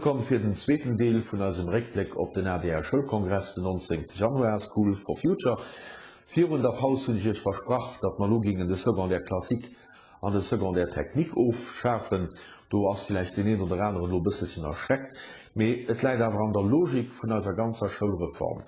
Wëllkomm fir den zweeten Deel vun eisem Réckbléck op den adr Schoulkongress den 19 Januar, School for Future. Virun der Paus hunn ech Iech versprach, datt mer elo géingen de Secondaire classique an de Secondaire technique ofschafen. Do ass villäicht deen een oder aneren elo e bësselchen erschreckt, mee et läit awer an der Logik vun eiser ganzer Schoulreform.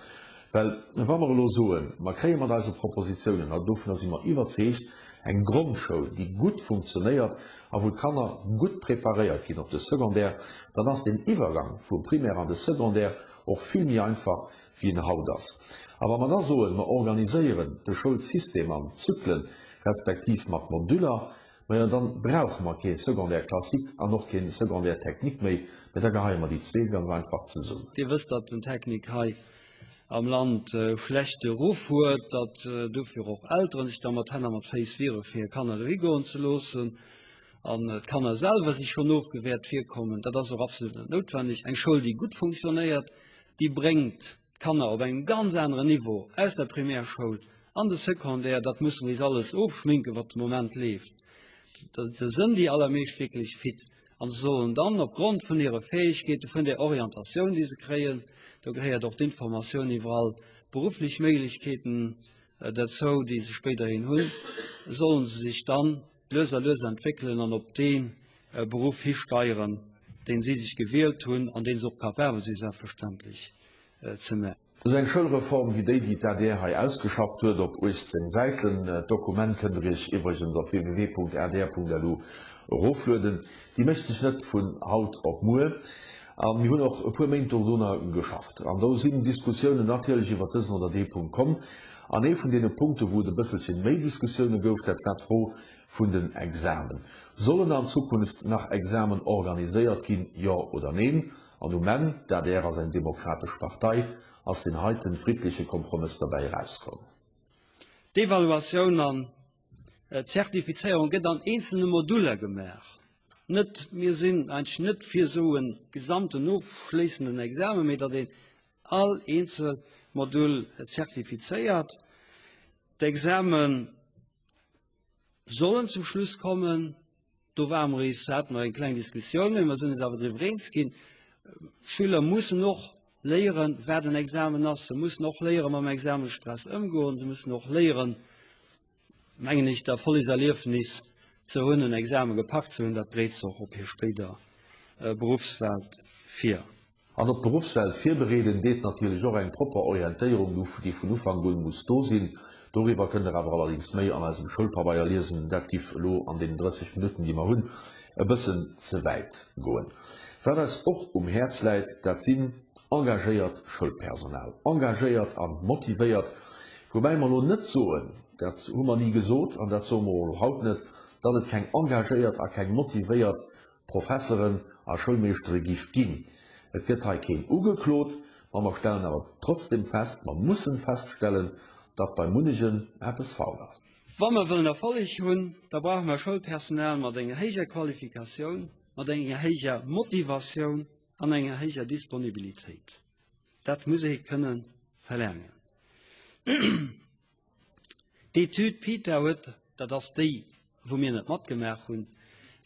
Well wa mer elo soen, mer kréie mat eise Propositionen, a dovunner si mer iwwerzeegt, eng Grondschoul, déi gutt funktionéiert a wou d'Kanner gutt preparéiert ginn op de Secondaire, dann ass deen Iwwergang vum Primaire an de Secondaire och vill méi einfach, wéi en haut ass. A wa mer da soen, mer organiséieren de Schoulsystem an Zyklen, respektiv mat Moduler, majo dann brauche mer kee Secondaire classique an och kee Secondaire technique méi, mä da geheie mer déi zwee ganz einfach zesummen. Dir wësst, datt den Technique hei am Land e schlechte Ruff huet, datt dofir och Elteren sech da mat Hänn a mat Féiss wiere fir hir Kanner dohi goen ze loossen an d'Kanner selwer sich schonn ofgewäert virkommen. Dat ass och absolut net noutwenneg. Eng Schoul, déi gutt funktionéiert, déi bréngt d'Kanner op engem ganz aneren Niveau aus der Primärschoul an de Secondaire. Dat musse mer is alles ofschminken, wat de Moment leeft. Da sënn déi allermeescht wierklech fit an se sollen dann opgrond vun hire Fäegkeete, vun der Orientatioun, déi se kréien, do gehéiert och d'Informatioun iwwer all berufflech Méiglechkeeten derzou, déi se spéiderhin hunn, sollen se sech dann lues a lues entwéckelen an op dee Beruff histeieren, deen si sech gewielt hunn an deen se och capabel si selbstverständlech ze maachen. Esou eng Schoulreform wéi déi, déi d'ADR hei ausgeschafft huet, op 18 Säiten, d'Dokument kënnt der Iech iwwregens op www.adr.lu eroflueden, déi mécht sech net vun haut op muer. A mir hunn och e puer Méint dodrunner geschafft. An do sinn Diskussiounen natierlech iwwert dësen oder dee Punkt komm. An ee vun deene Punkte wou et e bësselche méi Diskussioune gouf, dat war d'Fro vun den Examen. Sollen an Zukunft nach Examen organiséiert ginn, jo oder neen? An um Enn, d'ADR ass eng demokratesch Partei, ass deen heiten friddleche Kompromëss derbäi erauskomm. D'Evaluatioun an d'Zertifizéierung gëtt an eenzelne Moduller gemaach. Net, mir sinn eigentlech net fir esou e gesamten ofschléissenden Examen, mee datt een all eenzel Modul zertifizéiert. D'Exame sollen zum Schluss kommen. Do ware mer eis, hate mer eng kleng Diskussioun, mee mer sinn eis awer driwwer eens ginn, Schüler mussen och léieren, wat en Examen ass. Se mussen och léieren, mam Examenstress ëmgoen. Se mussen och léieren, mengen ech, d'Erfollegserliefnis ze hunn, en Exame gepackt ze hunn. Dat bereet se och op hir spéider Beruffswelt vir. An op d'Beruffswelt virbereeden deet natierlech och eng propper Orientéierung, déi vun Ufank un muss do sinn. Doriwwer kënnt der awer allerdings méi an eisem Schoulpabeier liesen. Dat giff elo an deenen 30 Minutten, déi mer hunn, e bëssen ze wäit goen. Wat eis och um Häerz läit, dat sinn engagéiert Schoulpersonal, engagéiert a motivéiert, woubäi mer elo net soen, dat hu mer ni gesot an dat soe mer och elo haut net, datt et keng engagéiert a keng motivéiert Professeren a Schoulmeeschtere giff ginn. Et gëtt hei keen ugeklot, ma mer stellen awer trotzdem fest, mer mussen feststellen, datt bei munnegen eppes faul ass. Wa mer wëllen Erfolleg hunn, da brauche mer Schoulpersonal mat enger héijer Qualifikatioun, mat enger héijer Motivatioun an enger héijer Disponibilitéit. Dat muss ee kënne verlaangen. D'Etüd PITA huet, dat ass déi, wou mir net matgemaach hunn,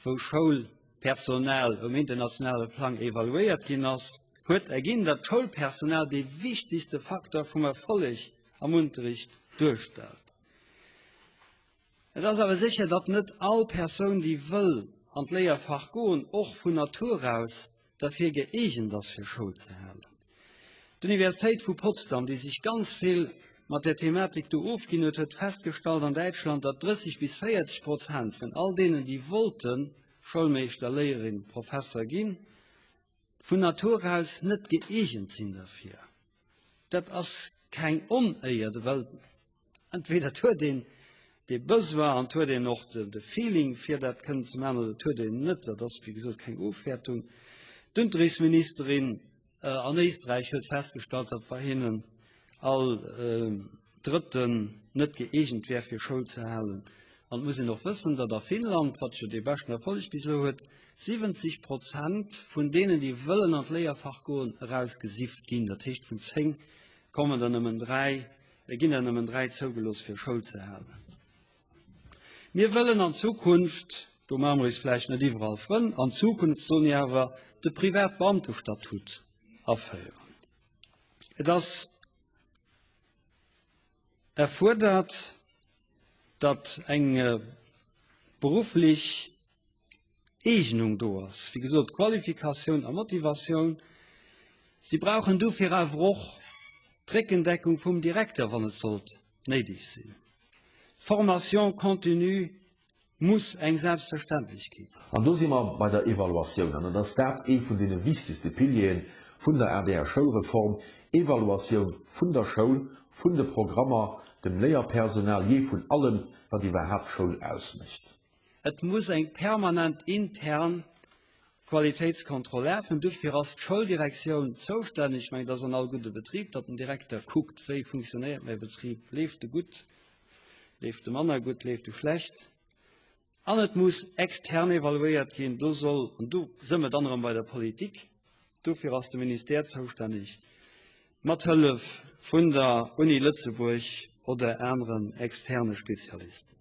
wou Schoulpersonal um internationale Plang evaluéiert ginn ass, huet erginn, datt d'Schoulpersonal dee wichtigste Faktor vum Erfolleg am Unterricht duerstellt. Et ass awer sécher, datt net all Persoun, déi wëll an d'Léierfach goen, och vun Natur aus derfir gëeegent ass, fir Schoul ze halen. D'Universitéit vu Potsdam, déi sech ganz vill mat där Thematik do ofginn huet, huet festgestallt an Däitschland, datt 30 bis 40 Prozent vun all deenen, déi wollte Schoulmeeschter, Léierin, Professer ginn, vun Natur aus net gëeegent sinn derfir. Dat ass keng Onéier, well entweder et huet een dee Besoin an et huet een och de Feeling, fir dat kënnen ze maachen, oder et huet een en net. Dat ass, wéi gesot, keng Ofwäertung. D'Unterrichtsministerin an Éisträich huet festgestallt, datt bei hinnen all Drëtten net gëeegent wär, fir Schoul ze halen. An et muss een och wëssen, datt a Finnland, wat jo dee beschten Erfolleg bis elo huet, 70 Prozent vun deenen, déi wëllen an d'Léierfach goen, erausgesift ginn. Dat heescht, vun 10 kommen der nëmmen 3, ginn der nëmmen 3 zougelooss, fir Schoul ze halen. Mir wëllen an Zukunft, do maache mer eis vläicht net iwwerall Frënn, an Zukunft soen mir awer, de Privatbeamtestatut aféieren. Et ass erfuerdert, datt eng berufflech Eegnung do ass, wéi gesot Qualifikatioun a Motivatioun. Si brauchen dofir awer och d'Réckendeckung vum Direkter, wann et sollt néideg sinn. Formation continue muss eng Selbstverständlechkeet sinn. An do si mer bei der Evaluatioun, an et ass dat ee vun deene wichtegste Piliere vun der ADR-Schoulreform, Evaluatioun vun der Schoul, vun de Programmer, dem Léierpersonal, jee vun allem, wat iwwerhaapt Schoul ausmécht. Et muss eng permanent intern Qualitéitskontroll lafen. Dofir ass d'Schouldirektioun zoustänneg. Ech mengen, et ass an all gudde Betrib, datt den Direkter kuckt, wéi funktionéiert mäi Betrib, leeft e gutt, leeft e manner gutt, leeft e schlecht. An et muss extern evaluéiert ginn. Do soll, an do si mer dann erëm bei der Politik, dofir ass de Ministère zoustänneg, mat Hëllef vun der Uni Lëtzebuerg oder aneren externe Spezialisten.